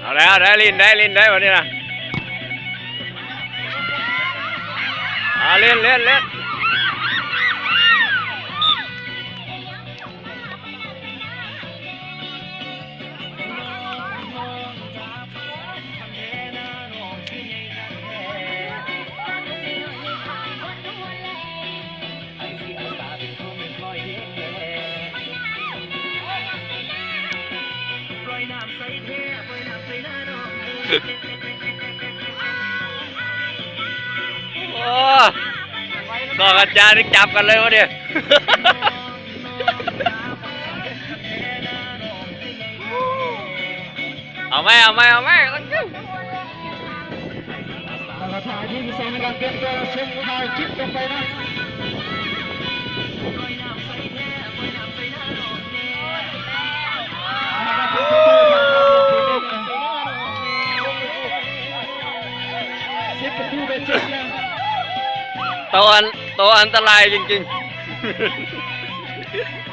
ເອົາແລ້ວ ໄດ້ຫຼິ້ນ ໄດ້ຫຼິ້ນ ໄດ້ບັດນີ້ນະ ເອົາ ຫຼິ້ນ ຫຼິ້ນ ຫຼິ້ນ. ໂອ້ ສອງອາຈານນີ້ຈັບກັນເລີຍວະນີ້. ເອົາໃໝ່ ເອົາໃໝ່ ເອົາໃໝ່. ແລ້ວກໍຖ່າຍທີມສອງໃນການເກັບຕົວ ສົ່ງຖ່າຍຄລິບລົງໄປນະ. ສິບປະຕູໄດ້ເຈັດແລ້ວ. ໂຕອັນ ໂຕອັນຕະລາຍຈິງໆ.